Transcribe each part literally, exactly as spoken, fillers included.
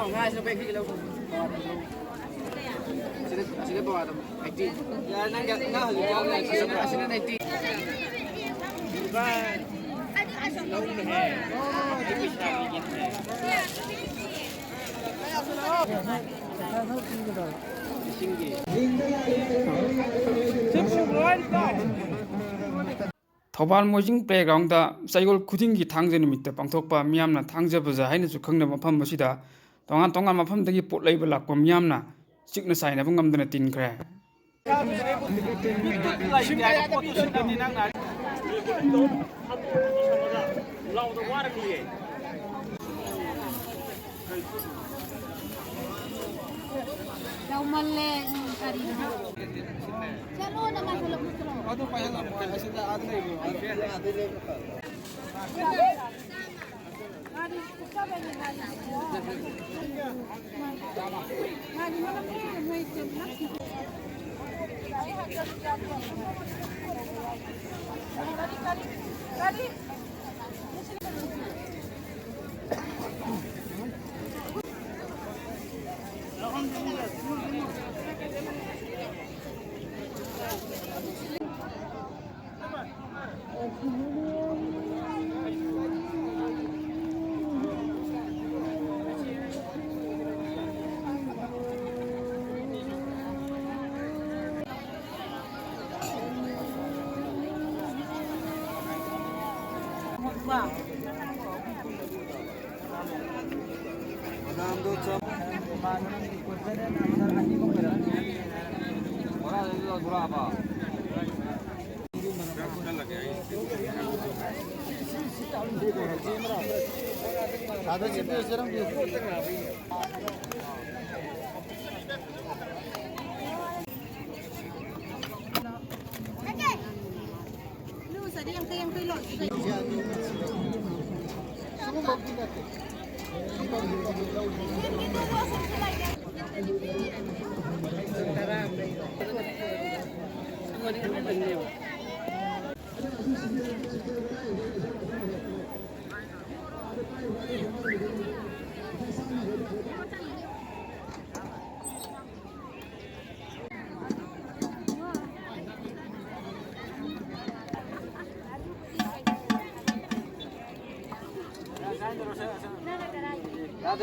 ꯉꯥꯁꯤꯅ ꯄꯦꯛꯈꯤꯒꯦ ꯂꯧ꯫ ꯑꯁꯤꯅ, ꯑꯁꯤꯅ ꯄꯋꯥꯗ ꯑꯩꯠꯇꯤ꯫ ꯌꯥꯔꯦ, ꯅꯪ, ꯅꯪ ꯍꯧꯖꯤꯛ ꯌꯥꯎꯔꯦ꯫ ꯑꯁꯤꯅ, ꯑꯁꯤꯅ ꯅꯥꯏꯟꯇꯤ꯫ ꯊꯧꯕꯥꯜ ꯃꯣꯏꯖꯤꯡ ꯄ꯭ꯂꯦꯒ꯭ꯔꯥꯎꯟꯗ ꯆꯌꯣꯜ ꯈꯨꯗꯤꯡꯒꯤ ꯊꯥꯡꯖ ꯅꯨꯃꯤꯠꯇ ꯄꯥꯡꯊꯣꯛꯄ ꯃꯤꯌꯥꯝꯅ ꯊꯥꯡꯖ ꯕꯖꯥꯔ ꯍꯥꯏꯅꯁꯨ ꯈꯪꯅꯕ ꯃꯐꯝ ꯑꯁꯤꯗ ꯇꯣꯉꯥꯟ ꯇꯣꯉꯥꯟꯕ ꯃꯐꯝꯗꯒꯤ ꯄꯣꯠ ꯂꯩꯕ ꯂꯥꯛꯄ ꯃꯤꯌꯥꯝꯅ ꯆꯤꯛꯅ ꯆꯥꯏꯅꯕ ꯉꯝꯗꯅ ꯇꯤꯟꯈ꯭ꯔꯦ꯫ ꯌꯥꯎꯃꯜꯂꯦ, ꯎꯝ, ꯀꯔꯤꯅꯣ? ꯆꯠꯂꯣ, ꯅꯃꯥꯏ ꯊꯣꯛꯂꯛꯄ ꯆꯠꯂꯣ꯫ ꯑꯗꯨ ꯄꯥꯏꯍꯜꯂꯝꯃꯣ, ꯑꯁꯤꯗ ꯑꯥꯗ ꯂꯩꯕ꯭ꯔꯣ?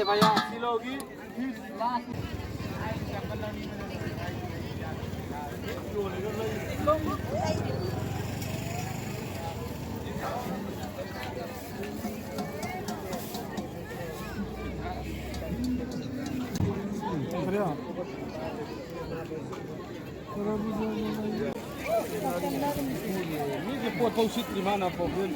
भैया, किलो की। ꯃꯤꯒꯤ ꯄꯣꯠ ꯐꯧ ꯁꯤꯠꯇ꯭ꯔꯤ ꯃꯥꯅ ꯄ꯭ꯔꯣꯕ꯭ꯂꯦꯝ꯫